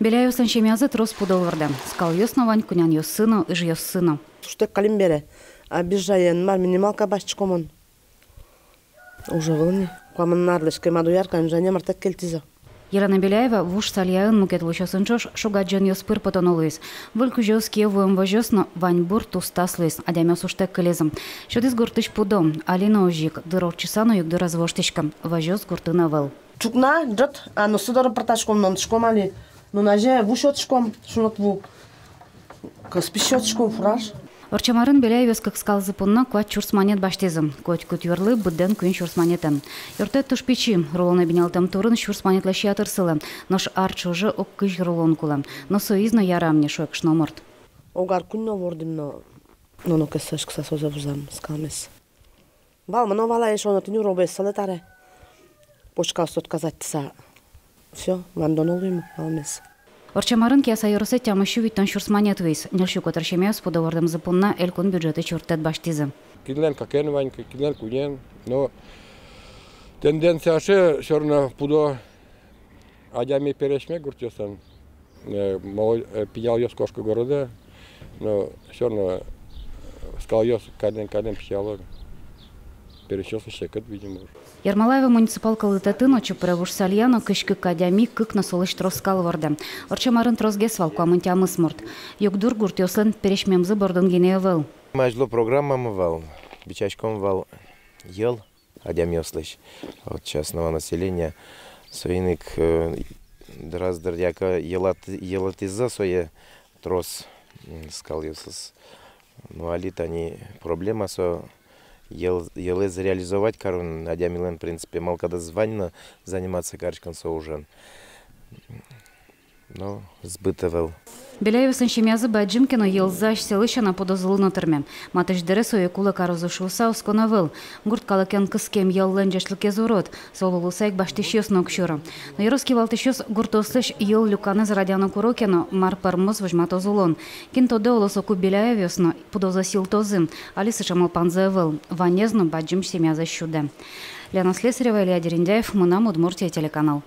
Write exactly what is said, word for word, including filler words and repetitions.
Беляевослэн семьязы трос пудо вордэ. Скалъёс но вань, кунянъёссы но, ыжъёссы но. Шутэк калим бере, обижаен, мар, минималка басьтӥськом ини. Уже вал ни. Куамын арлэсь ке ма, доярка, ужанэ мар-тэк кельтӥзы. Елена Беляева вуж сальяын мукет улӥсьёсын ӵош шогадӟонъёс пыр потоно луиз. Выль кузёос кие вуэм возёс но ваньбур тус-тас луиз, адямиос ужтэк кылизы. Сётӥз гуртысь пудо, али но озьы ик, дыр ортчыса но югдур ӧз воштӥськы, возёс гуртын ӧвӧл. Ӵукна, ӝыт, а носы доры пыртӥськом, нонтӥськом али. Нуназе ву сётӥськом, шунот ву. Кӧспи сётӥськом, фураж. Ортчем арын Беляевъёс кык скалзы понна куать сюрс манет басьтӥзы. Котькуд юрлы быдэн куинь сюрс манетэн. Юрттэт туж пичи, рулонэ бинялтэм турын сюрс манетлэсь ятыр сылэ. Нош ар ӵоже ог кызь рулон кулэ. Но соиз но ярам ни, шуэ кышномурт. Ог ар куинь но вордӥм но, но нокессэ ӧз кыса, созэ вузам скалмес. Вал мыно вал ай, шуоно, тӥни уробоез сылэ таре. Почкаосты отказать карыса. Всё, вандоно луим валмес. Ортчем арын Кияса ёросэ тямыссю витьтон сюрс манет вуиз. Ньыльсю котыр семьяос пудо вордэмзы понна элькун бюджетысь юрттэт басьтӥзы. Кинлэн кыкен вань, кинлэн куинен. Но тенденция ше, всё равно пудо адями пересьме гуртъёсын. Э, мало-, э, пиналъёс кошко городэ, но всё равно, э, скалъёс каллен-каллен пичияло. Пересьёслы секыт, видимо, уж. Ермолаево муниципал кылдытэтын отчы пыре вуж салья но кызь кык адями, кык но солэсь трос скал вордэ. Ортчем арын тросгес вал, куамын тямыс мурт. Югдур гуртъёслэн пересьмемзы бордын гинэ ӧвӧл. Азьло программамы вал, бичаськом вал йӧл адямиослэсь. Вот сейчас новонаселение, соин ик, э, дыраз дыръя ке йӧлат-, йӧлатӥзы сое трос, м, скалъёсыз. Но али тани проблема со йӧл-, йӧлэз реализовать карон адямилэн, в принципе, мылкыдыз вань но, заниматься кариськон со ужен. Но сбыт ӧвӧл. Беляевъёслэн семьязы бадӟым ке но, йӧлзы асьсэлы сяна пудозылы но тырме. Матысь дыре сое кулэ карозы шуыса оскон ӧвӧл. Гурт калыкен кыскем йӧллэн ӟечлыкез урод, солы луыса ик басьтӥсьёс но уг сюро. Но ёрос кивалтӥсьёс гуртъёслэсь йӧл люканэз радъяны куро ке но, мар пӧрмоз, возьматоз улон. Кин тодэ, оло, соку Беляевъёс но пудозэ сӥльтозы. Али сыӵе малпанзы ӧвӧл. Ванез но бадӟым семьязэс сюдэ. Лена Слесарева, Илья Дерендяев, «Мынам Удмуртие» телеканал.